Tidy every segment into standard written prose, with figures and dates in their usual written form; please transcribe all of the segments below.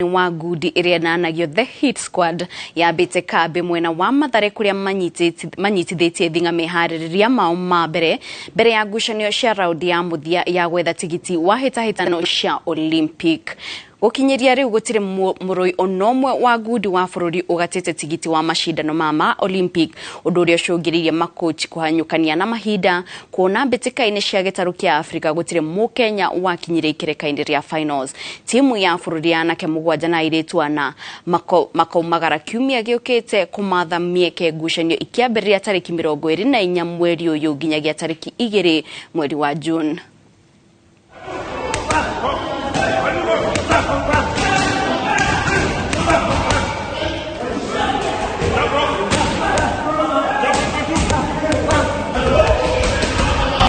Wa ngundi ĩrĩa ĩnanagio The Hit Squad yambĩte kambĩ mwena wa Mathare kũrĩa manyitithĩtie thing'a meharĩrĩria mao ma mbere mbere ya ngucanio cia raundi ya mũthia ya gwetha tigiti wa hĩtahĩtano cia Olympic. Gũkinyĩria rĩu gũtirĩ mũrũi ona ũmwe wa ngundi wa bũrũri ũgatĩte tigiti wa macindano ma Olympic, ũndũ ũrĩa ũcũngĩrĩirie makochi kũhanyũkania na mahinda kuona mbĩtĩka-inĩ cia gĩtarũ kĩa Afrika gũtirĩ mũkenya wakinyire ikereka-inĩ rĩa finals. Timu ya bũrũri ya anake mũgwanja na airĩtu ana makaumagara kiumia gĩũkĩte kũmatha mĩeke, ngucanio ikĩambĩrĩria tarĩki 24 mweri ũyũ nginyagia tarĩki 2 mweri wa June.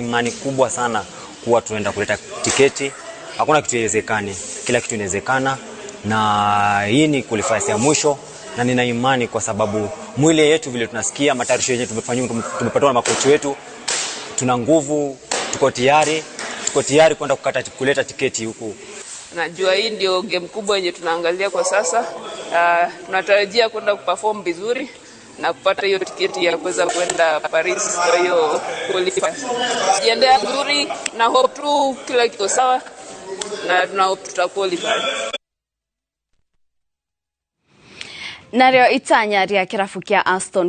Imani kubwa sana kuwa tunaenda kuleta tiketi. Hakuna kitu haiwezekani, kila kitu inawezekana, na hii ni qualifiers ya mwisho, na nina imani kwa sababu mwili yetu vile tunasikia matayarisho yenyewe tumefanywa, tumepatiwa na makochi wetu, tuna nguvu, tuko tayari kwenda kukata kuleta tiketi huku. Najua hii ndio game kubwa yenye tunaangalia kwa sasa. Tunatarajia kwenda kuperform vizuri na kupata hiyo tiketi ya kuweza kwenda Paris kwa hiyo qualifiers. Jiandaa vizuri na hope tu kila kitu sawa na tuna hope tuta qualify. Narĩo itanya rĩa kĩrabu kĩa Aston